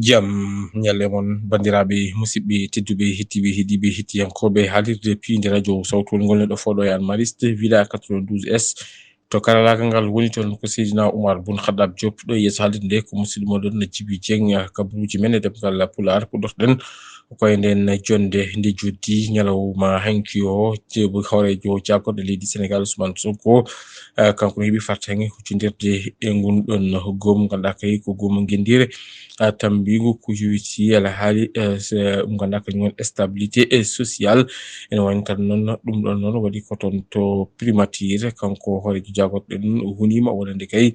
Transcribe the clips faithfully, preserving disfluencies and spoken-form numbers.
Jam ñalle mon, banndiraaɓe musidɓe tedduɓe, hettiiɓe, heɗiiɓe, hettiyankooɓe haalirde piinde radio Sawtuwol ngol, neɗɗo fooɗo e Almariste, Villa quatre-vingt-douze S. To karalaagal ngal woni toon ko Seydina Oumar Boun Khaddab Diop, ɗo e yeeso haalirde nde ko musidɗo moɗon Djiby Dieng, kabaruuji men e ɗemngal Pulaar. Puɗɗorɗen ko e nden jonnde nde joddi ñalawma hanki o, ceebu hooreejo jaagorɗe leydi Senegaal Ousmane Sonko, eh, kanko ne heɓi fartaŋŋe huccondirde e ngun ɗon goomu, ngannduɗaa kay ko goomu ngenndiire, eh, tammbingu ko yowiti alhaali, eh, se-, mo ngannduɗaa kañum woni stabilité, eh, sociale. Ene wayno tan noon, ɗum ɗon noon waɗi ko toon to primature, kanko hooreejo jaagorɗe ɗen o huniima wonande kay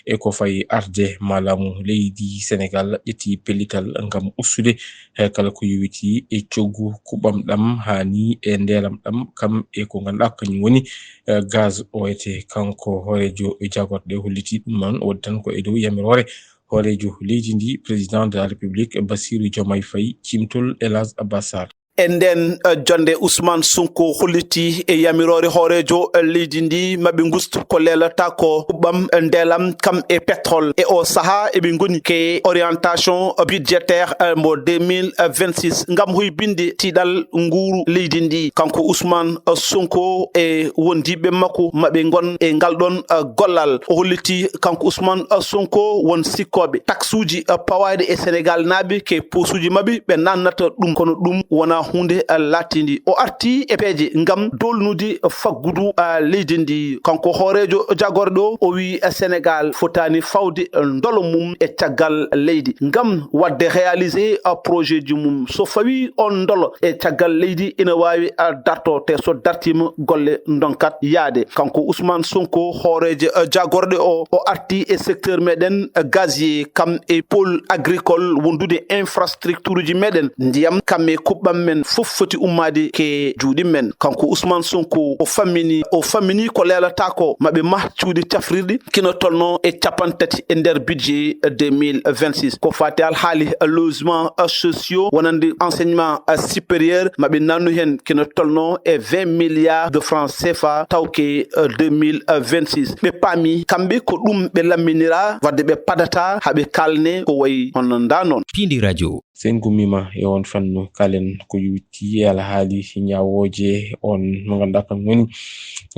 e ko fayi arde ma laamu leydi Senegaal ƴetti pellital ngam ustude, eh, kala ko yowiti e coggu kuɓɓam ɗam, haa ni e ndeelam ɗam, kam e ko ngannduɗaa kañum woni, eh, gaz o wiyetee. Kanko hooreejo jaagorɗe holliti ɗum noon waɗi tan ko e dow yamiroore hooreejo leydi ndi, président de la République, Bassirou Diomaye Faye, ciimtol El Hadj Abbas Sarr. E nden, eh, jonnde, Ousmane Sonko holliti e yamiroore hooreejo, eh, leydi ndi, maɓe ngustu ko leelata ko kuɓɓam, eh, ndeelam kam e pétrole. E o sahaa eɓe ngoni ke orientation, eh, budgétaire, eh, mo deux mille vingt-six ngam hoybinde tiiɗal nguuru leydi ndi. Kanko Ousmane, eh, Sonko e wondiiɓe makko maɓe ngon e ngal ɗon, eh, gollal. O holliti kanko Ousmane, eh, Sonko won sikkooɓe taksuuji, eh, pawaaɗi e Senegaal naaɓe ke poosuuji maɓɓe, ɓe naannata ɗum, kono ɗum wonaa huunde, eh, laatinde. O arti e peeje ngam doolnude faggudu, eh, leydi ndi. Kanko hooreejo jaagorɗe o, o wiyi, eh, Senegaal fotaani fawde, eh, ndolo mum e caggal leydi ngam waɗde réaliser, eh, projet ji mum. So fawii on ndolo e caggal leydi, ina waawi, eh, darto, te so dartiima golle ndonkat yaade. Kanko Ousmane Sonko, hooreejo, eh, jaagorɗe o, o arti e secteur meɗen, eh, gazier, kam e pôle agricole, wondude infrastructure ji meɗen, ndiyam, kam e kuɓɓam men, fof foti ummaade ke juuɗe men. Kanko Ousmane Sonko, o fammini, o fammini ko leelata ko, maɓe mah cuuɗi cafrirɗi kino tolno e capanɗe tati e nder budget deux mille vingt-six. Ko fati alhaali logement sociaux, wonande enseignement supérieur, maɓe nannu hen kino tolno e vingt milliards de francs C F A, tawke, eh, deux mille vingt-six. Ɓe paami kamɓe ko ɗum ɓe lamminira, wadde ɓe padata haɓe kalne ko wayi hono nda noon. Piindi radio. Sen gummiima e on fannu, kalen ko yowiti e alhaali ñaawooje on mo ngannduɗaa kan woni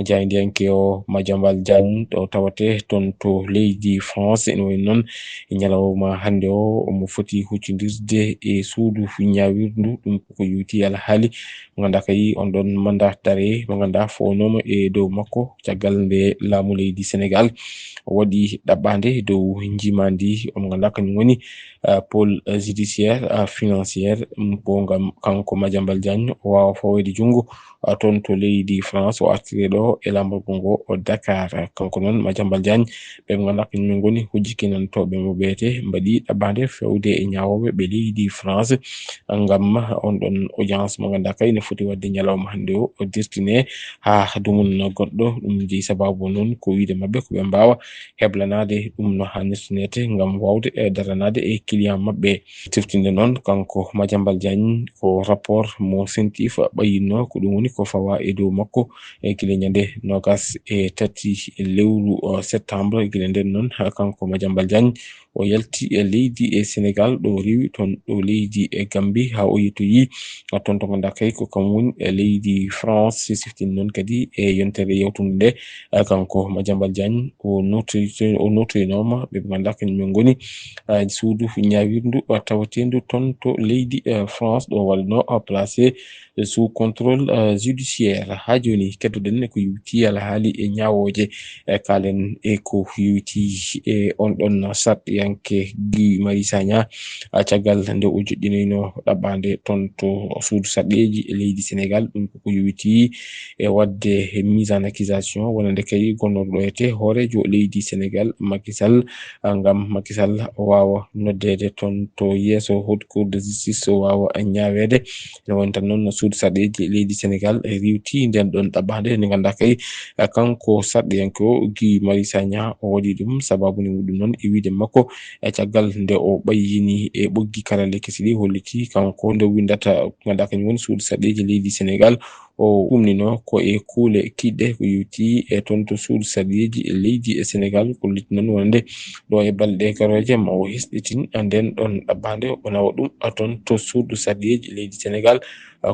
jaayndiyanke o Madiambal Diagne, ɗo tawate toon to leydi France. Ene wayi noon e ñalawma hannde o, omo foti huccondirde e suudu ñaawirndu. Ɗum ko yowiti e alhaali mo ngannduɗaa kay on ɗon mandat d'arrêt mo ngannduɗaa fownooma e dow makko caggal nde laamu leydi Senegaal waɗi ɗaɓɓaande dow njiimaandi o mo ngannduɗaa kañum woni, eh, pôle, eh, judiciaire, eh, financière, mm, ko ngam kanko Madiambal Diagne o waawa faweede junngo, eh, toon to leydi France, o artire ɗo e laamorgo ngo o Dakar. Kanko noon Madiambal Diagne, ɓe mo ngannduɗaa kañum ngoni hujjikinantooɓe mo ɓeete, mbaɗi ɗaɓɓaande fewde e ñaawooɓe ɓe leydi France ngam on ɗon audience mo ngannduɗaa kay ne foti waɗde ñalawma hannde o, o dirtine haa dumunna goɗɗo. Ɗum jeyi sabaabu noon ko wiyde maɓɓe ko ɓe mbaawa heblanaade ɗum no haanirta neete ngam waawde, eh, daranaade e client maɓɓe. Siftinde noon, kanko Madiambal Diagne, ko rapport mo CENTIF ɓayyinno, ko ɗum woni ko fawa e dow makko, e gila ñande noogas e tati lewru, o, septembre. Gila nden noon, ha kanko Madiambal Diagne o yalti e leydi e Senegal, ɗo o rewi toon ɗo leydi e Gambie, ha o yettoyi toon to ngannduɗaa kay ko kam woni e leydi France. Siftinde noon kadi e yontere yawtunde nde, eh, kanko Madiambal Diagne o notoy-, o notoynooma ɓe ngannduɗaa kañum en ngoni, eh, suudu ñaawirndu, eh, tawateendu toon to leydi, eh, France, ɗo waɗno, eh, placé sous contrôle, eh, judiciaire. Haa jooni keddoɗen ko yowiti alhaali e ñaawooje, eh, kaalen e ko yowiti e on ɗon sarɗiyanke Guy Marius Sagna, ah, caggal nde o joɗɗinoyno ɗaɓɓaande toon to suudu sarɗeeji e leydi Senegal. Ɗum ko ko yowiti e waɗde mise en accusation wonande kay gonnoɗo ɗo etee hooreejo leydi Senegal, Macky Sall, ah, ngam Macky Sall o waawa noddeede toon to yeeso Haute Cour de Justice, o waawa ñaaweede. Ene woni tan noon, suudu sarɗeeji leydi Senegal riiwti nden ɗon ɗaɓɓaande nde ngannduɗaa kay, eh, kanko sarɗiyanke o, Guy Marius Sagna, o waɗi ɗum. Sabaabu ni muɗum noon e wiide makko, e caggal nde o ɓayyini e ɓoggi karalle kesi ɗi, holliti kanko nde windata, ngannduɗaa kañum woni suudu sarɗeeji leydi Senegal, O ɗumnino ko e kuule kiɗɗe ko yowti e toon to suudu sarɗiyeeji e leydi e Senegaal, ko lutti noon wonande ɗo e balɗe garooje ma o hesɗitin nden ɗon ɗaɓɓaande o nawa ɗum toon to suudu sarɗiyeeji leydi Senegaal.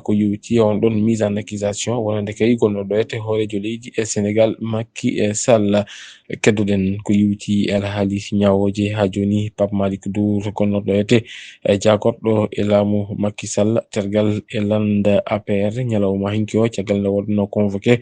Ko yowti e on ɗon mise en accusation wonande kay gonnoɗo e hooreejo leydi e Senegaal Macky Sall. Keddoɗen ko yowti e alhaali ñaawooje haa jooni. Pape Malick Ndour gonnoɗo e e jaagorɗo e laamu Macky Sall tergal e lannda A P R ñalawma hanki o caggal nde waɗno convoqué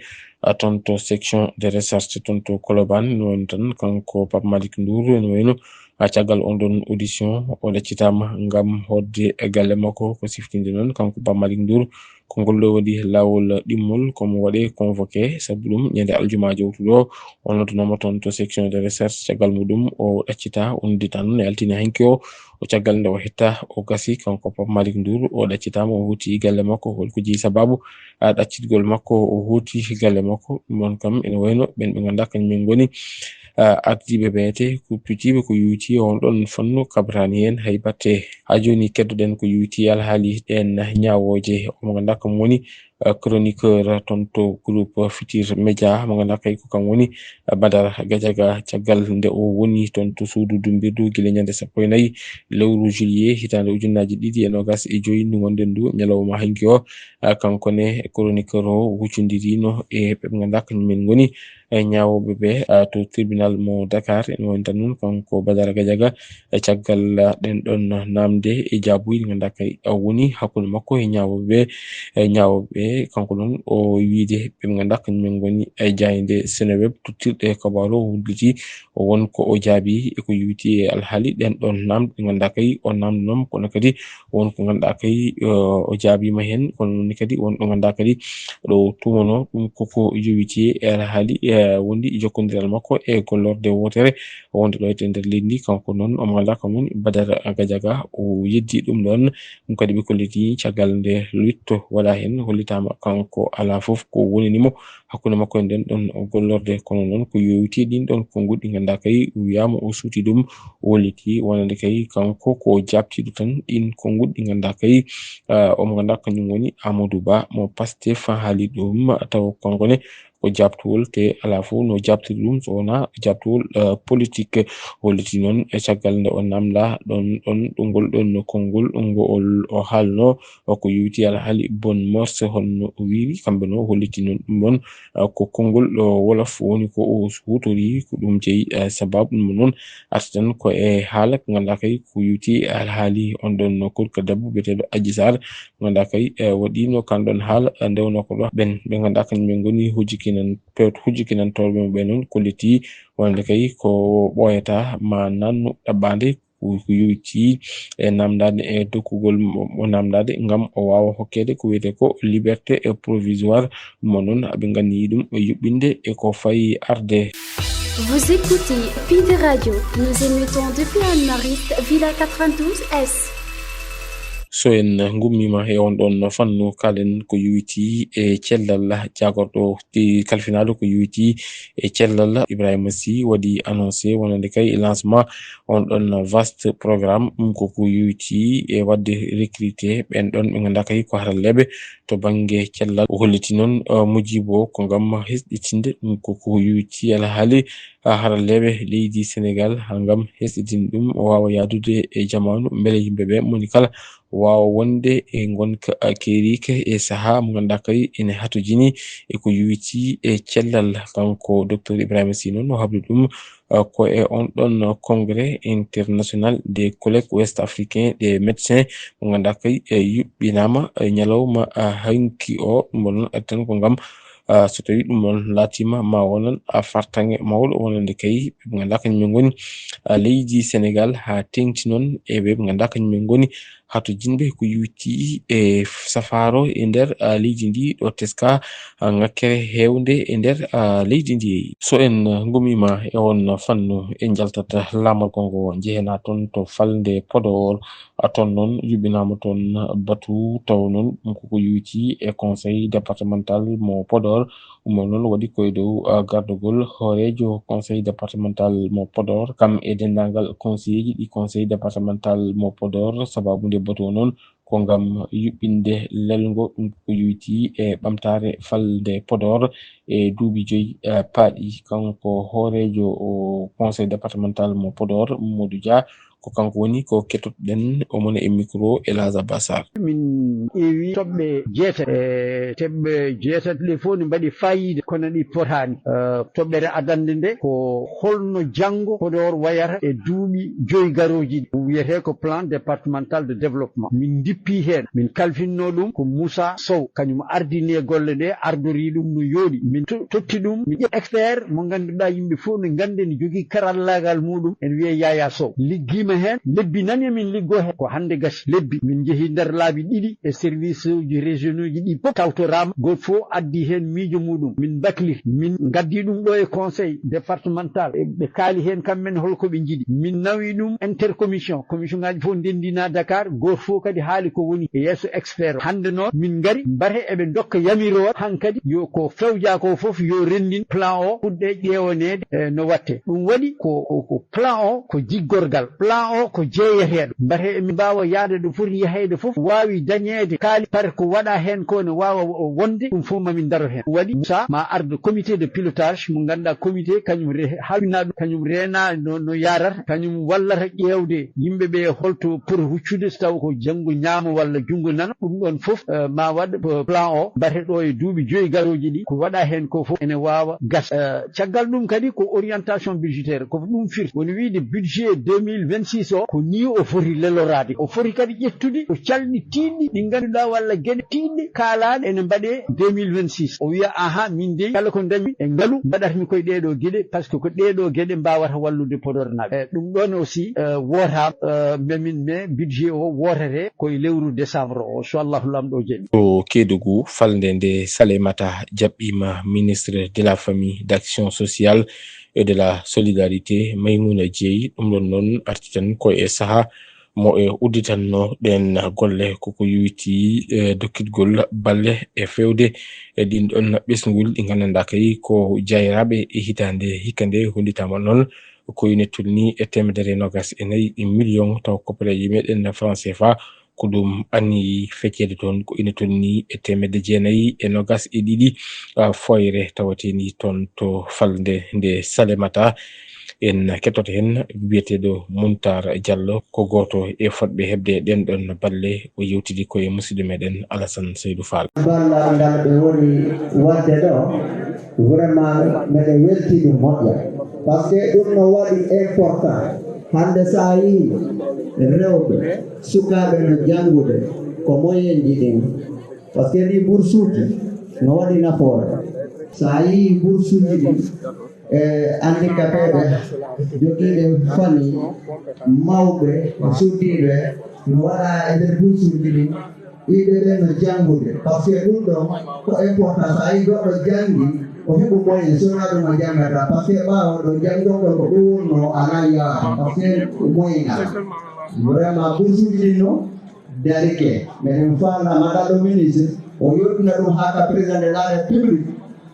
toon to section de recherche toon to Colobane. No woni tan kanko Pape Malick Ndour no wayno caggal on ɗon audition o ɗaccitaama ngam hoɗde e galle makko. Ko siftinde noon kanko Pape Malick Ndour ko ngol ɗo waɗi laawol ɗimmol ko mo waɗe convoqué sabu ɗum ñande aljuma jowtuɗo o noddanoma toon to section de recherche caggal muɗum o ɗaccita o nodditaa noon e altine hanki o. O caggal nde o hetta o gasi kanko Pape Malick Ndour o ɗaccitaama o huuti galle makko holko jeyi sababu a ɗaccitgol makko o huuti galle makko ɗum on kam ene wayno ɓen ɓe ngannduɗaa kañum en ngoni ardiiɓe ɓe te kuppitiiɓe ko yowti e on ɗon fannu kabrani heen hay batte. Haa jooni keddoɗen ko yowti e alhaali ɗeen ñaawooje omo ngannduɗaa kam woni chroniqueur toon to groupe Futurs Médias mo ngannduɗaa kay ko kam woni Badara Gadiaga caggal nde o woni toon to suudu dumbirdu gila ñande sappo e nayi lewru juillet hitaande ujunnaaji ɗiɗi e noogaas e joyi ndu ngonɗen ndu ñalawma hanki o. Kanko ne chroniqueur o huccondirino e ɓe ɓe ngannduɗaa kañum en ngoni e ñaawooɓe ɓe to tribunal mo Dakar. Ene woni tan noon kanko Badara Gadiaga e caggal ɗen ɗon naamde e jaabuuji ɗi ngannduɗaa kay woni hakkunde makko e ñaawooɓe ɓe. E ñaawooɓe ɓe kanko noon o wiide ɓe ɓe ngannduɗaa kañum en ngoni e jaaynde Seneweb tottirɗe kabaaru o wulliti o won ko o jaabi e ko yowti e alhaali ɗen ɗon naamde ɗe ngannduɗaa kay o naamndonooma kono kadi won ko ngannduɗaa kay o jaabiima heen kono noon kadi won ɗo ngannduɗaa kadi ɗo tuumanoo ɗum koko yowiti e alhaali wondi jokkondiral makko e gollorde wootere wonde ɗo e nder leydi ndi. Kanko noon omo ngannduɗaa ko mum Badara Gadiaga o yeddi ɗum ɗoon. Ɗum kadi ɓe kolliti caggal nde lutte waɗaa heen hollitaama kanko alaa fof ko wonini mo hakkunde makko e nden ɗon gollorde kono noon ko yowiti ɗin ɗon konnguɗi ɗi ngannduɗaa kay wiyaama o suuti ɗum o holliti wonande kay kanko ko jaabtiiɗo tan ɗin konnguɗi ɗi ngannduɗaa kay omo ngannduɗaa kañum woni Amadou Ba mo Pastef haali ɗum taw kanko ne ko jaabtowol te alaa fof no jaabtiri ɗum so wonaa jaabtowol politique. Holliti noon e caggal nde o naamndaa ɗon ɗon ɗo ngol ɗon konngol ngo o haalno ko yowiti alhaali bon morse honno o wiiri kamɓe no holliti noon ɗum ɗon ko konngol ɗo wolof woni ko o huutori ko ɗum jeyi sababu ɗum noon arti tan ko e haala ko ngannduɗaa kay ko yowiti alhaali on ɗon kurka debbo biyeteeɗo Adji Sarr ngannduɗaa kay waɗiino kan ɗon haala ndewno ko ɗo ɓen ɓe ngannduɗaa kañum ɓe ngoni hujjikinan pewto hujjikinantooɓe ɓe noon kolliti wonande kay ko ɓooyata ma nannu ɗaɓɓaande ko yowiti e namdaade e dokkugol mo namdaade ngam o waawa hokkeede ko wiyetee ko liberté provisoire mo noon aɓe nganni ɗum e yuɓɓinde e ko fayi arde. Vous écoutez Pinde Radio. Nous émettons depuis Anne-Marie, Villa quatre-vingt-douze S. So en ngummiima e on ɗon fannu kaalen ko yowiti e cellal jaagorɗo kalfinaaɗo ko yowiti e cellal Ibrahima Sy waɗi annoncé wonande kay lancement on ɗon vaste programme ɗum ko ko yowiti e waɗde recruté ɓen ɗon ɓe ngannduɗaa kay ko haralleeɓe to bannge cellal. O holliti noon mujibbo ko ngam hesɗitinde ɗum ko ko yowiti alhaali haralleeɓe leydi Senegaal haa ngam hesɗitinde ɗum o waawa yahdude e jamaanu mbele yimɓe ɓe moni kala waawa wonde e ngonka keeriika e sahaa mo ngannduɗaa kay ene hatojini e ko yowiti e cellal. Kanko Docteur Ibrahima Sy noon o habri ɗum ko e on ɗon congrès international des collègues ouest africains des médecins mo ngannduɗaa kay yuɓɓinaama ñalawma hanki o ɗum noon addi tan ko ngam so tawii ɗum noon laatiima ma wonan fartaŋŋe mawɗo wonande kay ɓe ngannduɗaa kañum en ngoni leydi Senegaal haa teeŋti noon e ɓe ngannduɗaa kañum en ngoni hatojinɓe ko yowiti e safaaro e nder leydi ndi ɗo teska ŋakkere heewnde e nder leydi ndi. So en ngummiima e on fannu en njaltat laamorgo ngo njehena toon to falnde Podor toon noon yuɓɓinaama toon batu taw noon ɗum koko yowiti e conseil départemental mo Podor. Ɗum noon waɗi koye dow gardagol hooreejo conseil départemental mo Podor kam e denndaangal conseilleeji ɗi conseil départemental mo Podor sababu nde batu o noon ko ngam yuɓɓinde lelngo, ɗum ko yowitii e ɓamtaare falnde Podor e duuɓi joyi, eh, paaɗi. Kanko hooreejo o conseil départemental mo Podor, Mamadou Dia, ko kanko woni ko kettoɗen, o mona e micro Elhadj Abbas Sarr. Min ƴeewi toɓɓe jeetati, e toɓɓe jeetati ɗe fof ne mbaɗi faayiida, kono ɗi potaani. Eh, toɓɓere adannde nde ko holno janngo Podor wayata e duuɓi joyi garooji ɗi, wiyetee ko plan départemental de développement. Min ndippi heen, min kalfinno ɗum ko Moussa Sow, kañum ardini e golle ɗe, ardori ɗum no yooɗi. Min to-, totti ɗum, min ƴetti expert mo ngannduɗaa yimɓe fof no nganndi, ne jogii karallaagal muɗum, ene wiyee Yaya Sow. Liggiima heen, lebbi nani emin liggoo heen, ko hannde gasi lebbi. Min njehii nder laabi ɗiɗi e service uji régionaux ji ɗi fof tawtoraama, gooto fof addi heen miijo muɗum. Min mbakliti, min ngaddi ɗum ɗo e conseil départemental, e ɓe kaali heen kamɓe ne holko ɓe njiɗi. Min nawi ɗum intercommission, commission ngaji fof ndenndina Dakar, gooto fof kadi haali ko woni e yeeso expert o. Hannde noon min ngari, mbate eɓe ndokka yamiroore, hankadi yo ko fewja ko fof yo renndin plan o, fuɗɗe ƴeewaneede, e no watte. Ɗum waɗi ko, ko, ko plan o ko jiggorgal, plan o ko jeeyeteeɗo. Mbate emin mbaawa yahde ɗo foti yaheede fof, waawi dañeede kaali, par ko waɗa heen ko ne waawa wo-, wonde, ɗum fof mamin ndaro heen. Waɗi sa ma arde comité de pilotage mo ngannduɗaa comité kañum re-, halfina ɗum, kañum reena no, no yaarata, kañum wallata ƴeewde yimɓe ɓe holto poti huccude so taw ko janngo ñaamo walla junngo nano. Ɗum ɗoon fof, eh, ma waɗ, eh, plan o, mbate ɗo e duuɓi joyi garooji ɗi, ko waɗa heen ko fof ene waawa gas. Eh, caggal ɗum kadi ko orientation budgétaire, ko ɗum firti. Woni wiyde budget deux mille vingt-six o, ko nii o foti leloraade. O foti kadi ƴettude ko calɗi tiiɗɗi ɗi ngannduɗaa walla geɗe tiiɗɗe kaalaaɗe ene mbaɗe deux mille vingt-six. O wiya, "Aha, min dey kala ko ndañmi e ngalu mbaɗatmi koye ɗee ɗoo geɗe, par ce que ko ɗee ɗoo geɗe mbaawata wallude Podornaaɓe." Eh, ɗum ɗoon aussi, eh, wootaama, eh, mbemin, mais budget o wootete koye lewru décembre o, so Allahu Laamɗo jaɓi. To Kédougou, falnde nde Salémata jaɓɓiima ministre de la Famille, d'Action Sociale et de la Solidarité, Maimouna Dièye. Ɗum ɗoon noon arti tan ko e sahaa mo e udditanno ɗeen golle, koko yowitii e dokkitgol balle e feewde e ɗiin ɗoon ɓesngol ɗi nganndanɗaa kay ko jaayraaɓe e hitaande hikka nde. Hollitaama noon ko ine tolnii e teemedere e noogaas e nayi million taw koppareeje meɗen franc C F A. Ko ɗum anniyi fecceede toon, ko ine tolnii e teemedde jeenayi e noogaas e ɗiɗi, ah, fooyre tawateeni toon to falnde nde Salémata. En kettoto heen biyeteeɗo Muntaar Jallo, ko gooto e fotɓe heɓde ɗeen ɗoon balle. O yewtidi ko e musidɗo meɗen Alasan Seydu Faal. Ballal ngal ɓe woni waɗde ɗo, vraiment, meɗen weltii ɗum moƴƴa. Parce que ɗum no waɗi important. Hannde so a yii rewɓe, sukaaɓe no janngude, ko moyenji ɗin. Parce que ɗi boursuuji no waɗi nafoore. So a yii boursuuji ɗin, e handicapéɓe, jogiiɓe famille, mawɓe, suddiiɓe, no waɗa e nder boursuuji ɗin. Ɓiɓɓe ɓen no janngude, parce que ɗum ɗon ko important. So a yii goɗɗo janngi, o heɓu moyen, so wonaa ɗum o janngata, parce que ɓaawo ɗo janngol ɗon ko ɗum wonno alaa yaade, parce que moyen alaa. Vraiment, boursuuji ɗin no darike. Meɗen faala madame le ministre, o yottina ɗum haa ka président de la République,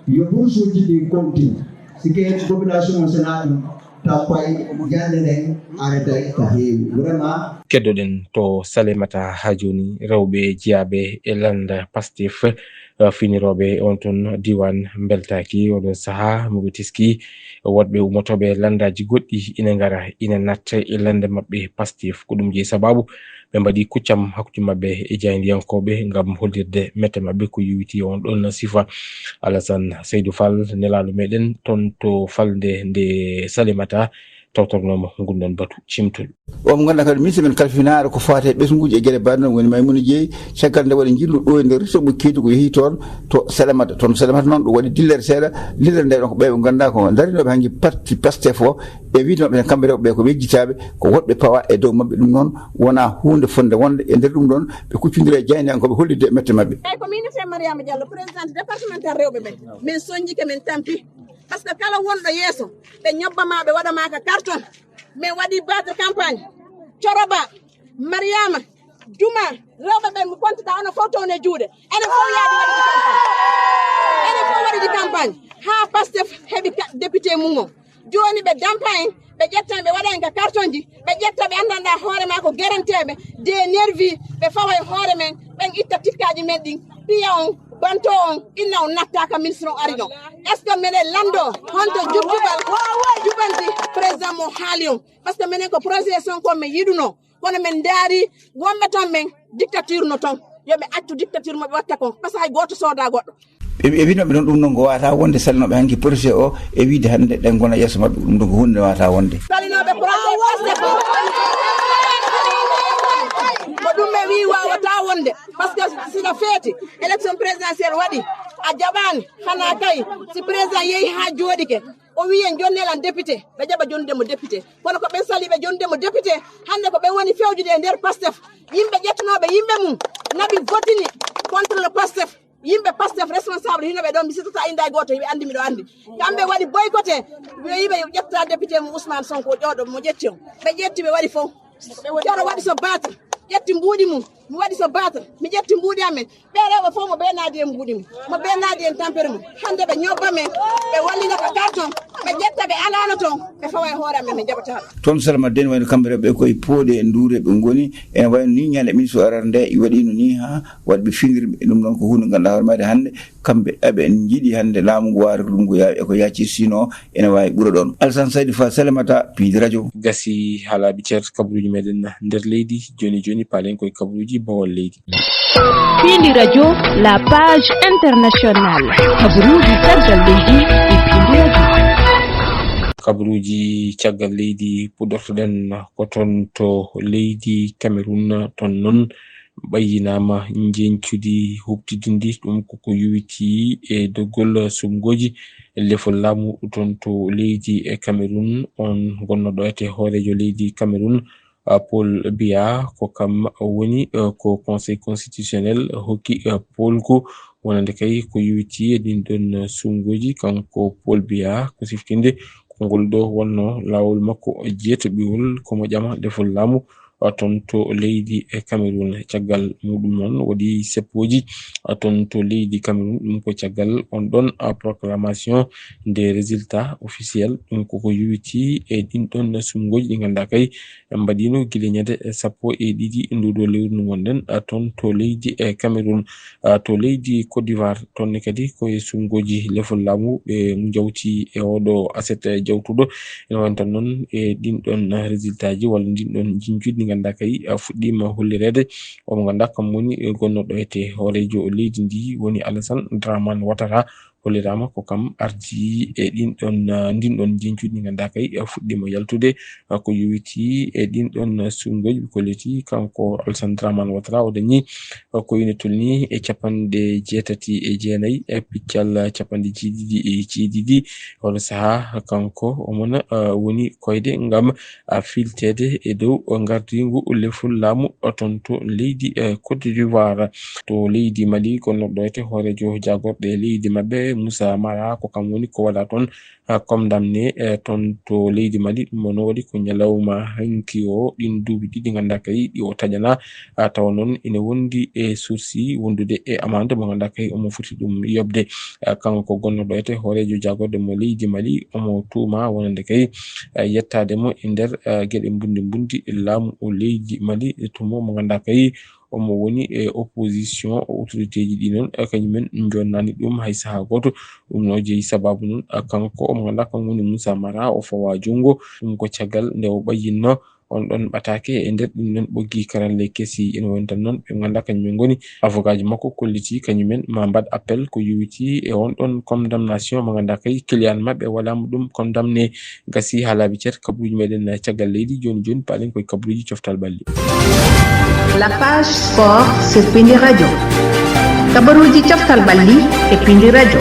yo boursuuji ɗin continue. Si ke population o senaa ɗum, taw koye jannde nden aretay ka heewi. Vraiment. Keddoɗen to Salémata haa jooni, rewɓe jeyaaɓe e lannda Pastef, eh, finirooɓe on ton diiwaan mbeltaaki oɗo sahaa, mo ɓe teski woɗɓe ummotooɓe lanndaaji goɗɗi ina ngara, ina natta e lannda maɓɓe Pastef. Ko ɗum jeyi sabaabu ɓe mbaɗi kuccam hakkunde maɓɓe e jaayndiyankooɓe ngam hollirde mette maɓɓe ko yowitii e on ɗon sifa. Alasan Seydu Fall, nelaaɗo meɗen ton to falnde nde Salémata, tawtornoomo ngun ɗon batu cimtol. O mo ngannduɗaa kadi, ministre men kalfinaare ko faati e ɓesnguuji e geɗe mbaɗe noon, woni Maimouna Dièye, caggal nde waɗi njillu ɗo e nder retoɓɓe Kédougou, yehi toon to Salémata. Toon Salémata noon, ɗo waɗi dillere seeɗa. Dillere nde ɗon ko ɓe ɓe ngannduɗaa ko darinooɓe hanki parti Pastef o, e wiide maɓɓe tan kamɓe rewɓe ɓe ko ɓe yejjitaaɓe, ko woɗɓe pawa e dow maɓɓe. Ɗum noon wonaa huunde fotnde wonde. E nder ɗum ɗon, ɓe kuccondiri e jaayndiyankooɓe hollitde mette maɓɓe. Eyi, ko min wiyetee Mariama Diallo, présidente départementale rewɓe ɓe. Min soñjike, min tampi. Par ce que kala wonɗo yeeso, ɓe ñobba ma, ɓe waɗa ma ka carton. Min waɗi battre campagne. Coroba, Mariama, Juma, rewɓe ɓen mi kontiɗa, onon fof toon e juuɗe. Enen fof yaadi waɗi campagne. Enen fof waɗi campagne. Haa Pastef heɓi ka-, député mum o. Jooni ɓe dampa en, Ɓe ƴetta ɓe waɗa en ka carton ji, ɓe ƴetta ɓe anndanɗa hoore maa ko gerenteeɓe, des nervis, ɓe fawa e hoore men, ɓen itta tikkaaji men ɗin, piya on, banto on, inna on natta ka ministre on ari ɗon. Est-ce que meɗen lanndo honto jubjubal jubanti président mo haali on? Parce que menen ko projet Sonko men yiɗuno, kono men ndaari wonɓe ton men dictature no ton. Yo ɓe accu dictature mo ɓe watta kon, parce que hay gooto sooda goɗɗo. Ɓe ɓe wino ɓe noon ɗum noon ko wata wonde salinoɓe hanki projet o e wiide hannde ɗen gona yeeso maɓɓe, ɗum ɗo ko hunde wata wonde. Salinoɓe projet Pastef o, ko ɗum ɓe wi wawata wonde, parce que sino feeti élection présidentielle waɗi, a jaɓani, hana kay si président yehi ha jooɗike, o wi en jonne lan député, ɓe jaɓa jonde mo député. Kono ko ɓen sali ɓe jonde mo député, hannde ko ɓen woni fewjude e nder Pastef. Yimɓe ƴettunoɓe yimɓe mum naɓi votini contre le Pastef. Yimɓe Pastef responsable hino ɓe ɗon, mi sitata inda e gooto, hiɓe andi miɗo andi. Kamɓe waɗi boycotté, wiiɓe yo ƴetta député mo Ousmane Sonko ƴooɗo mo ƴetti on. Ɓe ƴetti ɓe waɗi fof. Ceerno waɗi so batre, ƴetti mbuuɗi mum, mi waɗi so batre, mi ƴetti mbuuɗi amen. Ɓe rewɓe fof mo ɓe naadi en mbuuɗi mum, mo ɓe naadi en tampere mum. Hannde ɓe ñobba men, ɓe wallina ka carton, ɓe ƴetta ɓe alano ton, ɓe fawa e hoore amen, ɓe jaɓata. Toon Salma Den wayno kamɓe rewɓe koye pooɗe nduure ɓe ngoni, ene wayno ni ñande ministre o arata nde waɗino ni ha waɗɓe finirɓe. Ɗum ɗon ko hunde ganduɗa hoore mayde hannde kamɓe eɓe jiiɗi hannde laamu ngu waara ɗum ko ya-, ko yaaccir sino ene waawi ɓura ɗoon. Alassane Seydi Fall Salémata, Piindi Radio. Gasi haalaaɓe ceer kabaruuji meɗen nder leydi. Jooni jooni paalen koye kabaruuji bawol leydi. Piindi Radio, la page internationale. Kabaruuji caggal leydi e Piindi Radio. Kabaruuji caggal leydi puɗɗortoɗen ko toon to leydi Cameroun, toon noon ɓayyinaama njeñcudi huɓtidindi ɗum koko yowitii e dogol suɓngooji lefol laamu toon to leydi e Cameroun. On gonnoɗo e hooreejo leydi Cameroun, ah, Paul Biya, ko kam woni, eh, ko Conseil constitutionnel hokki, eh, poolgu wonande kay ko yowitii e ɗin ɗon suɓngooji. Kanko Paul Biya ko siftinde ko ngol ɗo wonno laawol makko jeetaɓiwol ko mo ƴama lefol laamu, ah, toon to leydi e Cameroun. Caggal muɗum noon waɗi seppooji, ah, toon to leydi Cameroun. Ɗum ko caggal on ɗon, ah, proclamation des résultats officiels. Ɗum koko yowitii e ɗin ɗon suɓngooji ɗi ngannduɗaa kay mbaɗino gila ñande sappo e ɗiɗi ndu ɗo lewru ndu ngonɗen, ah, toon to leydi e Cameroun. Ah, to leydi Côte d'Ivoire, toon ne kadi ko e suɓngooji lefol laamu ɓe jawti e oɗo aset jawtuɗo. Ene wayno tan noon e ɗin ɗon résultat ji walla ndin ɗon njeñcudi ndi ngannduɗaa kay, ah, fuɗɗiima hollireede. Omo ngannduɗaa kam woni, eh, gonnoɗo e hooreejo leydi ndi woni Alassane Dramane Ouattara, holliraama ko kam ardi e ɗin ɗon, ah, ndin ɗon njeñcudi ndi ngannduɗaa kay, ah, fuɗɗiima yaltude, ah, ko yowitii e ɗin ɗon suɓngooji. Ɓe kolliti kanko Alassane Dramane Ouattara o dañi, ah, ko ina tolni e capanɗe jeetati e jeenayi e piccal, ah, capanɗe jeeɗiɗi e jeeɗiɗi. Oɗo sahaa kanko omona, ah, woni koyde ngam, ah, filteede e dow ngardiingu lefol laamu toon to leydi, eh, Côte d'Ivoire. To leydi Mali, gonnoɗo e hooreejo jaagorɗe leydi maɓɓe, Moussa Mara, ko kam woni ko waɗa toon, ah, condamné, eh, toon to leydi Mali. Ɗum noon waɗi ko ñalawma hanki o, ɗin duuɓi ɗiɗi ngannduɗaa kay ɗi o taƴanaa, ah, tawa noon ina wondi e sursis wondude e amande mo ngannduɗaa kay omo foti ɗum yoɓde. Ah, kanko gonnoɗo e hooreejo jaagorɗe mo leydi Mali, omo tuuma wonande kay, ah, yettaade mo e nder, ah, geɗe mbundi mbundi laamu o leydi Mali, e tuuma mo ngannduɗaa kay omo woni e opposition, o autorité ji ɗi noon, eh, kañumen jonnani ɗum hay sahaa gooto. Ɗum no jeyi sababu noon, eh, kanko omo ngannduɗaa kam woni Moussa Mara, o fawa junngo. Ɗum ko caggal nde o ɓayyinno on ɗon ɓataake e nder ɗin ɗon ɓoggi karalle kesi. Ene woni tan noon ɓe ngannduɗaa kañumen ngoni avocat ji makko kolliti kañumen ma mbaɗ appel ko yowitii e on ɗon condamnation mo ngannduɗaa kay client maɓɓe waɗaama ɗum condamné. Gasi haalaaɓe ceer kabaruuji meɗen caggal leydi. Jooni jooni paalen koye kabaruuji coftal ɓalli. La page sport sur Pindi Radio. Kabaruuji coftal ɓalli e Pindi Radio.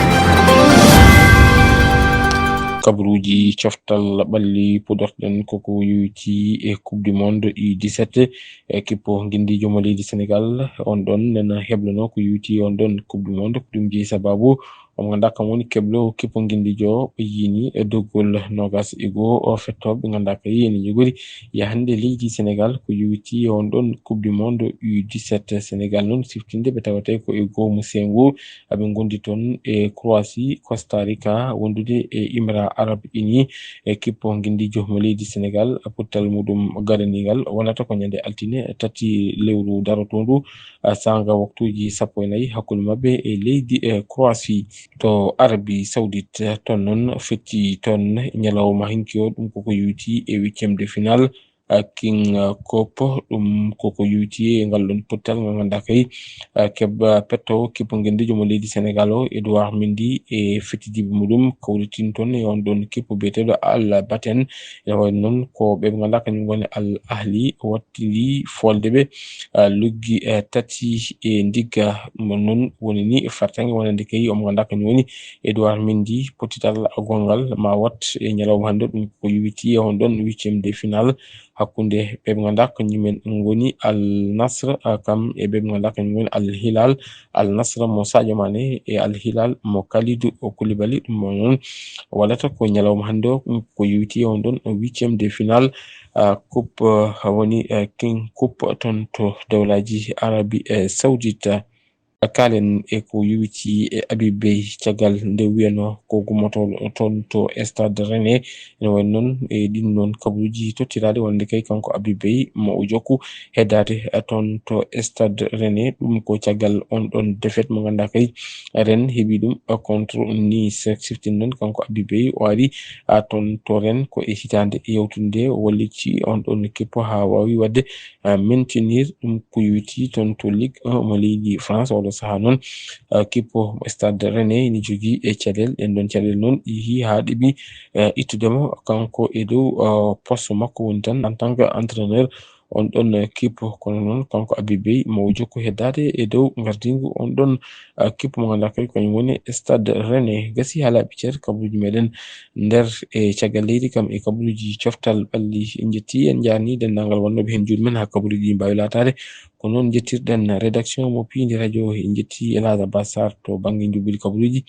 Kabaruuji coftal ɓalli puɗɗorɗen koko yowitii e Coupe du Monde U dix-sept. Équipe ngindiijo mo leydi Sénégal on ɗon nena heblono ko yowitii on ɗon Coupe du Monde. Ko ɗum jeyi sababu Omo ngannduɗaa kam woni keblo kippo ngenndiijo o yiini e doggol noogas e goo o fettooɓe ɓe ngannduɗaa kay ene njogori yahande leydi Senegal ko yowiti e on ɗon Coupe du Monde U dix-sept. Senegal noon siftinde ɓe tawatee ko e goomu seengo aɓe ngondi toon e Croatie, Costa Rica wondude e Émirats Arabes Unis e kippo ngenndiijo mo leydi Senegal. Pottal muɗum garaniigal wonata ko ñande altine tati lewru darotoondu, ah, saanga waktuuji sappo e nayi hakkunde maɓɓe e leydi e Croatie. To Arabie Saoudite, toon noon fetti toon ñalawma hinki o, ɗum koko yowiti e huitième de finale, ah, King, ah, Cup, ɗum koko yowiti e ngal ɗon pottal ngal ngannduɗaa kay, ah, keb-, ah, petto kippo ngenndiijo mo leydi Senegal o, Edouard Mendy e fettidiiɓe muɗum kawritin toon e on ɗon kippo biyeteeɗo Al Baten. Ene wayi noon ko ɓe ɓe ngannduɗaa kañum ngoni Al Ahli wattidi folde ɓe, ah, luggi, eh, tati e ndigga mo noon woni ni fartaŋŋe wonande kay omo ngannduɗaa kañum woni Edouard Mendy pottital gonngal ma wat e ñalawma hannde ɗum ko yowiti e on ɗon huitième de finale hakkunde ɓe ɓe ngannduɗaa kañumen ngoni Al Nassr, ah, kam e ɓe ɓe ngannduɗaa kañum ngoni Al Hilal. Al Nassr mo Sadio Mané e Al Hilal mo Kalidou Koulibaly, ɗum mo noon wallata ko ñalawma hannde o ko yowiti e on ɗon huitième de finale, ah, coupe, ah, woni, ah, King Cup toon to dawlaaji Arabie, eh, Saoudite. Kaalen e ko yowiti e Habib Beye caggal nde wiyanoo ko gummotooɗo toon to Stade Rennais. Ene wayi noon e ɗin noon kabaruuji tottiraaɗi wonde kay kanko Habib Beye mo o jokku heddaade toon to Stade Rennais. Ɗum ko caggal on ɗon défaite mo ngannduɗaa kay Rennes heɓi ɗum contre Nice. Siftin noon kanko Habib Beye o ari, ah, toon to Rennes ko e hitaande yawtunde o walliti on ɗon kippo haa waawi waɗde, ah, maintenir ɗum ko yowiti toon to Ligue un mo leydi France. Oɗo sahaa noon, ah, kippo Stade Rennais ene jogii e caɗeele, ɗen ɗon caɗeele noon yehi haa ɗeɓi, eh, ittude mo kanko e dow, ah, poste makko woni tan en tant que entraîneur on ɗon, eh, kippo. Kono noon kanko Habib Beye mo o jokku heddaade e dow ngardingu on ɗon, ah, kippo mo ngannduɗaa kay kañum woni Stade Rennais. Gasi haa laaɓi cer kabaruuji meɗen nder e caggal leydi kam e kabaruuji coftal ɓalli. En njetti, en njaarni denndaangal wonnooɓe heen juuɗe men haa kabaruuji ɗi mbaawi laataade. Ko noon njettirɗen rédaction mo Piindi Radio, en njetti El Hadj Abbas Sarr to bannge njuɓɓudi kabaruuji.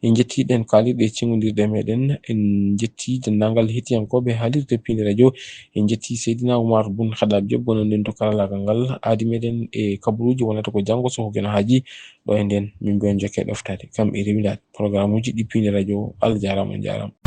En njettiiɗen kaalirɗe e ceŋondirɗe meɗen. En njetti denndaangal hettiyankooɓe haalirde Piindi Radio. En njetti Seydina Oumar Boun Khaddab Diop gonanɗen to karallaagal ngal. Aadi meɗen e kabaruuji wonata ko janngo so ko geno haaji. Ɗo e nden min mbiyon jokke ɗoftaade kam e rewindaade programme uji ɗi Piindi Radio. Allah jaaraama, on jaaraama.